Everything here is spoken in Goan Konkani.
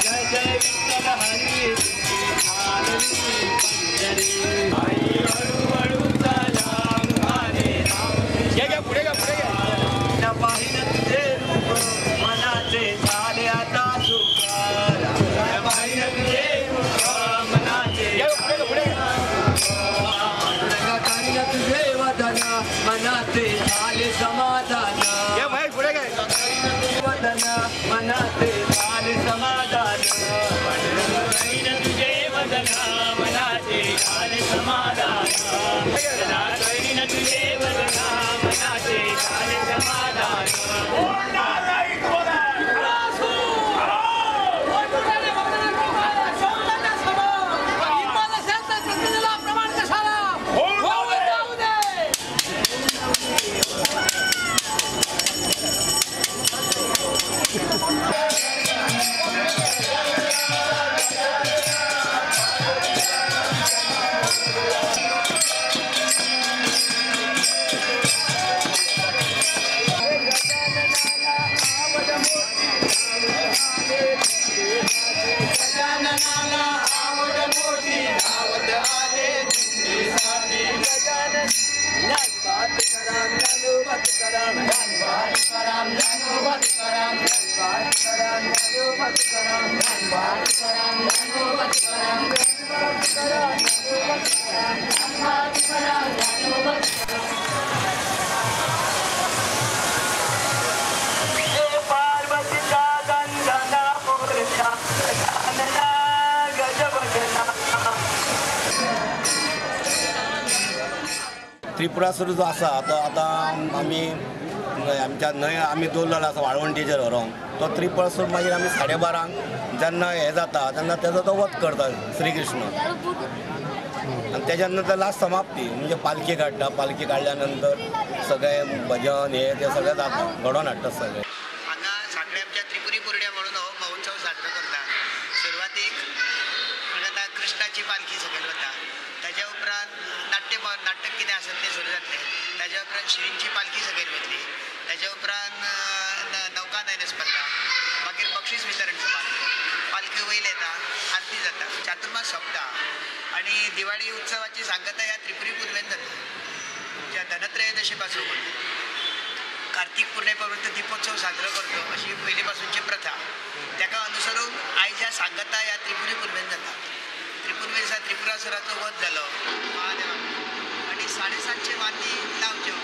जय जय विठ्ठल हरी आई हळूहळू चला मुखाने घ्या पुढे घ्या पुढे घ्या. पाहिलं तुझे रूप मनाचे झाले आता सुख. पाहिलं तुझे रूप मनाचे तुझे वदन मनाचे झाले समाधान. वदन मनाचे झाले समाधान. तुझे वदन मनाचे झाले समाधान. तुझे वदन मनाचे झाले समाधान. त्रिपुरासूर जो आसा तो आतां आमी आमच्या न्हंय आमी दवरलेलो आसा वाळवंटीचेर व्हरोन तो त्रिपुरासूर मागीर आमी 12:30 जेन्ना हें जाता तेन्ना तेजो तो वध करता श्रीकृष्ण. आनी तेज्या नंतर लास्ट समाप्ती म्हणजे पालखी काडटा. पालखी काडल्या नंतर सगळें भजन हे ते सगळें जाता घडोवन हाडटा सगळें. हांगा सांखळे आमच्या त्रिपुरी पुरड्या म्हणून हो महोत्सव साजरो करता. सुरवातीक आतां कृष्णाची पालखी सकयल वता, ताज्या उपरांत नाटक कितें आसत तें सुरू जातलें, ताज्या उपरांत श्रींची पालखी सकयल वतली, ताज्या उपरांत नौका नयन स्पर्धा, मागीर बक्षीस वितरण समारंभ, पालखी वयर येता, आरती जाता, चातुर्मास सोंपता आनी दिवाळी उत्सवाची सांगता ह्या त्रिपुरी पुनवेन जाता. ज्या धनत्रयोदशी पासून कार्तिक पुर्णिमे पर्यंत दीपोत्सव साजरो करतो अशी पयली पासूनची प्रथा. ताका अनुसरून आयज ह्या सांगता ह्या त्रिपुरी पुनवेन जाता. त्रिपुरी दिसा त्रिपुरासुराचो वध जालो महादेवाक आनी 750 वाती लावच्यो